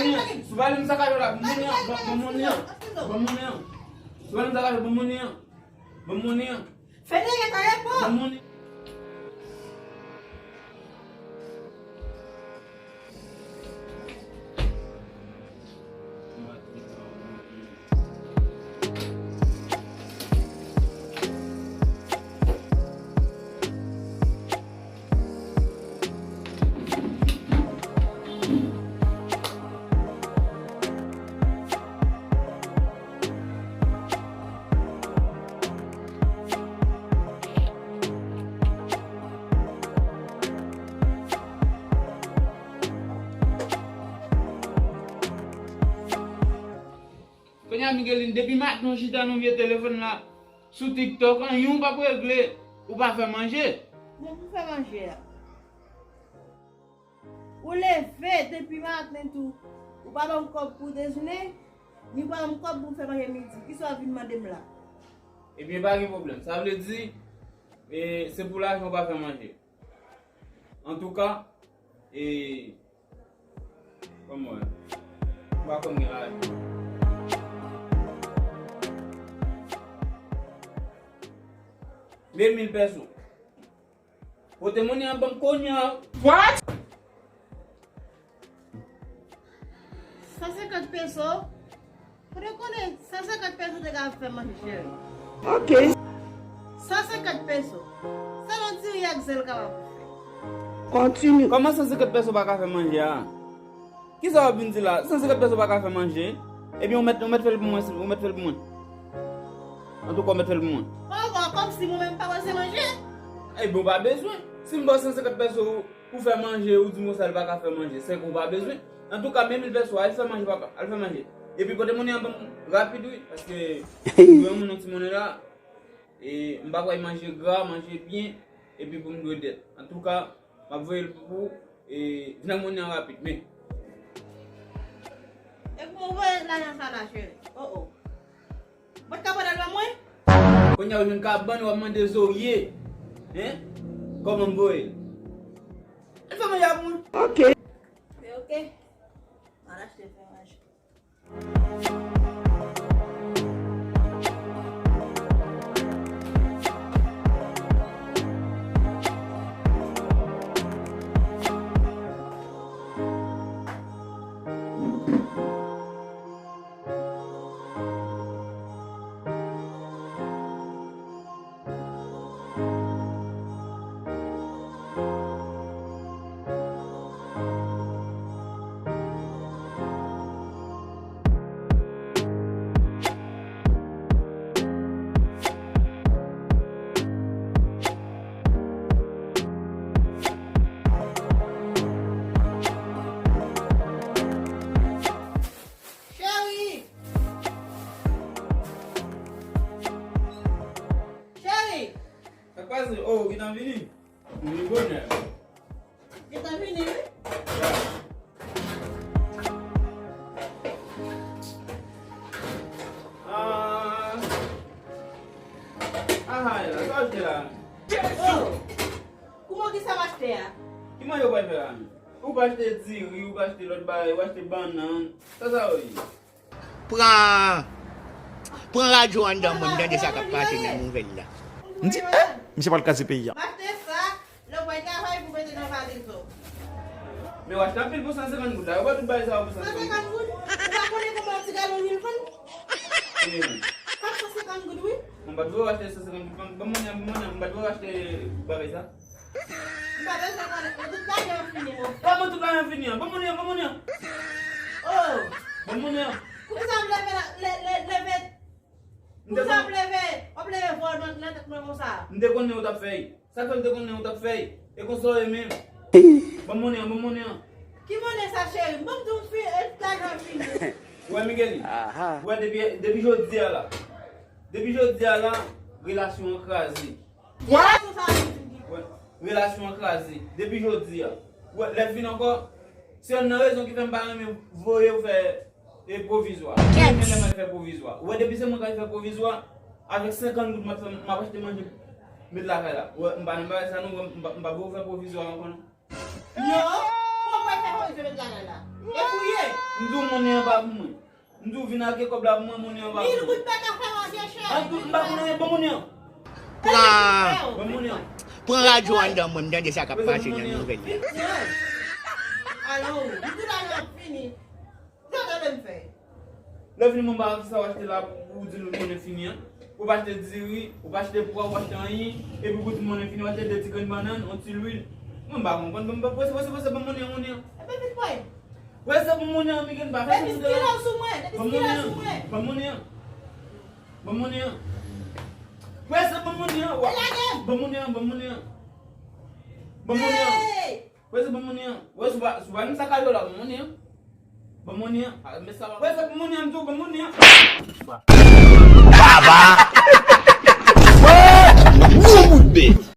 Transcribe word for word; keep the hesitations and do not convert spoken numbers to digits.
Si w pa vle m sakaje w la, ban m monnen an, ban, ban m monnen an, ban m monnen an. Si w pa vle m sakaje w, ban m monnen an. Ban m monnen an. Federica, reponn! Ban m monnen. Kounye a, Migeline, depi maten w chita nan vye telefòn la, sou TikTok, anyen w p ap regle, ou pa fè manje. Bon, pou fè manje a. Ou leve depi maten tou, ou pa ban m kòb pou dejene, ni pa ban m kòb pou m fè manje midi. Kisa w ap vin mande m la? Ebyen, pa gen pwoblèm. Sa vle di, e, se pou lajan w pa fè manje. Antouka, e, kòman, m pa konn gen lajan. De mil pèso. Pote monnen an ban m kounye a. What? San senkant peso? Kote w konnen san senkant peso te ka fè manje, cheri? Ok. San senkant peso. Sa yon ti ri ak zèl kapab fè. Kontinye. Kòman san senkant peso pa ka fè manje a? Kisa w ap vin di la? San senkant peso pa ka fè manje? Ebyen, ou mèt, ou mèt fè l pou mwen, ou mèt fè l pou mwen. Antouka, ou mèt fè l pou mwen. Kòman, kòmsi mwen menm pa wè se manje? Ebyen, ou pa bezwen. Si m ba w san senkant peso pou fè manje, ou di m konsa li pa ka fè manje, se ke w pa bezwen. Antouka, men mil pèso, al fè manje, papa, al fè manje. Epi pote monnen an ban m rapid, wi, paske m dwe yon moun yon ti monnen la. E m pa kwè manje gra, manje byen, epi pou m dwe dèt. Antouka, m ap voye l pou ou, e, vin ak monnen an rapid, men. E pou mwen voye lajan sa la, cheri. Oh, oh. Mwen t ka pran l ban mwen? Kounye a, ou jwenn kabann, w ap mande zorye. Hein? Kòman m voye l? Al fè manje a pou mwen. Ok. Men ok. M al achte fè manje. Cheri! Cheri! Sa k pase? Oh, ou gentan vini? M vini bonè. Gentan vini, wi. Ah. Ah, sa w achte la? Oh! Kouman, kisa m achte a? Ki manje w pral fè la menm? Ou pa achte diri, ou pa achte lòt bagay, ou achte bannann. Sa sa yo ye? Pran, pran radyo anndan ban m tande sa k ap pase nan nouvèl la. M di, eh, misye pral kraze peyi a. M achte sa, lè w pral travay pou mete nan valiz ou. Men w achte anpil pou san senkant goud la. Yo ba tout bagay sa yo pou san senkant goud. San senkant goud? Ou pa konnen kòman yon ti galon lwil vann? Kat san senkant goud, wi. Mwen pa t vle w achte san senkant goud. Ban m monnen an, ban m monnen an. Mwen pa t vle w achte bagay sa. M pa bezwen konnen. Mwen tout lajan an fini, mwen. Kòman tout lajan fini an? Ban m monnen an, ban m monnen an. Oh! Ban m monnen an. Poukisa m leve la, le, le, leve? Poukisa m leve? W ap leve vòl nan, nan tèt mwen konsa. M te konnen ou t ap fè l. Sa k fè m te konnen ou t ap fè l. E konsa w ye menm. Ban m monnen an, ban m monnen an. Ki monnen sa, cheri? Ban m di w fi, e, tout lajan an fini. Wè, Migueli. Aha. Wè, depi, depi jodi a la. Depi jodi a la, relasyon an kraze. What? Wè, relasyon an kraze. Depi jodi a. Wè, lè vin ankò, se youn nan rezon ki fè m pa renmen voye w fè, e, pwovizwa. M renmen lè m al fè pwovizwa. Wè, depi se mwen k al fè pwovizwa, avèk senkant goud m ap fè, m ap achte manje, met lakay la. Wè, m pa nan bagay sa non, wè, m pa, m pa voye w fè pwovizwa ankò non. Non, kòman w fè fè Mwen met lakay la. E pou ye. M di w monnen an pa pou mwen. M di w vin ak kòb la pou mwen, monnen an pa pou mwen. Mil goud pa ka fè w an chèchè. An tout, m pa konn anyen, ban m monnen an. Pran, Ban m monnen an. Pran radyo anndan mwen, m tande sa k ap pase nan nouvèl yo. Alo, m di lajan ap fini. Sa w tande m fè? Lè w vini mwen pa wè kisa w achte la pou w di nou monnen fini an. Ou pa achte diri, ou pa achte pwa, ou pa achte anyen, epi pou di monnen fini, w achte de ti grenn bannann, yon ti lwil. Mwen m pa konprann, mwen m pa prese, prese, prese, ban m monnen an, monnen an. Ebyen vin pran. Prese ban m monnen an, Miguel, m pa fè sou de la. Ban m monnen an, ban m monnen an. Ban m monnen an. Prese ban m monnen an, wa. Ban m monnen an, ban m monnen an. Ban m monnen an. Prese ban m monnen an. Wè, sou pa, sou pa menm sa ka yo la, ban m monnen an. Ban m monnen an. A, men sa pa. Prese ban m monnen an, m di w, ban m monnen an. Baba! Gwo bout bèt!